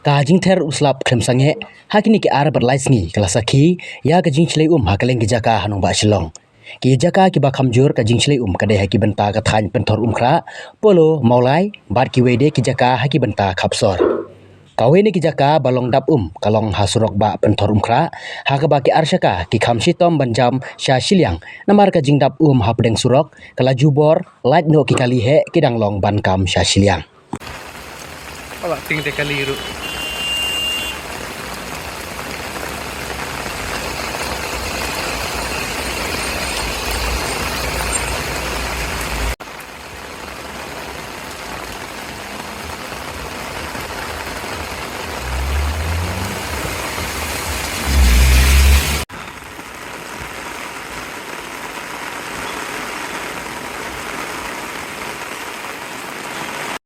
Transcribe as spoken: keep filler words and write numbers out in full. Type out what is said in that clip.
Ka jingther u slap khlem sangeh ha kine ki ar bad lai sngi ka la sakhi ïa ka jingshlei um ha kylleng ki jaka ha nongbah Shillong. Ki jaka kiba kham jur ka jingshlei um ka dei ha ki bynta ka thaiñ Pynthor Umkhrah, Polo, Mawlai bad kiwei de ki jaka ha ki bynta Khapsor. Kawei na ki jaka ba long dap um ka long ha surok bah Pynthor Umkhrah, ha kaba ki ar shaka ki kham shitom ban jam sha shiliang namar ka jingdap um hapdeng surok ka la jubor, lait noh ki kali heh ki dang long ban kam sha shiliang. Aba ting te kali ruh.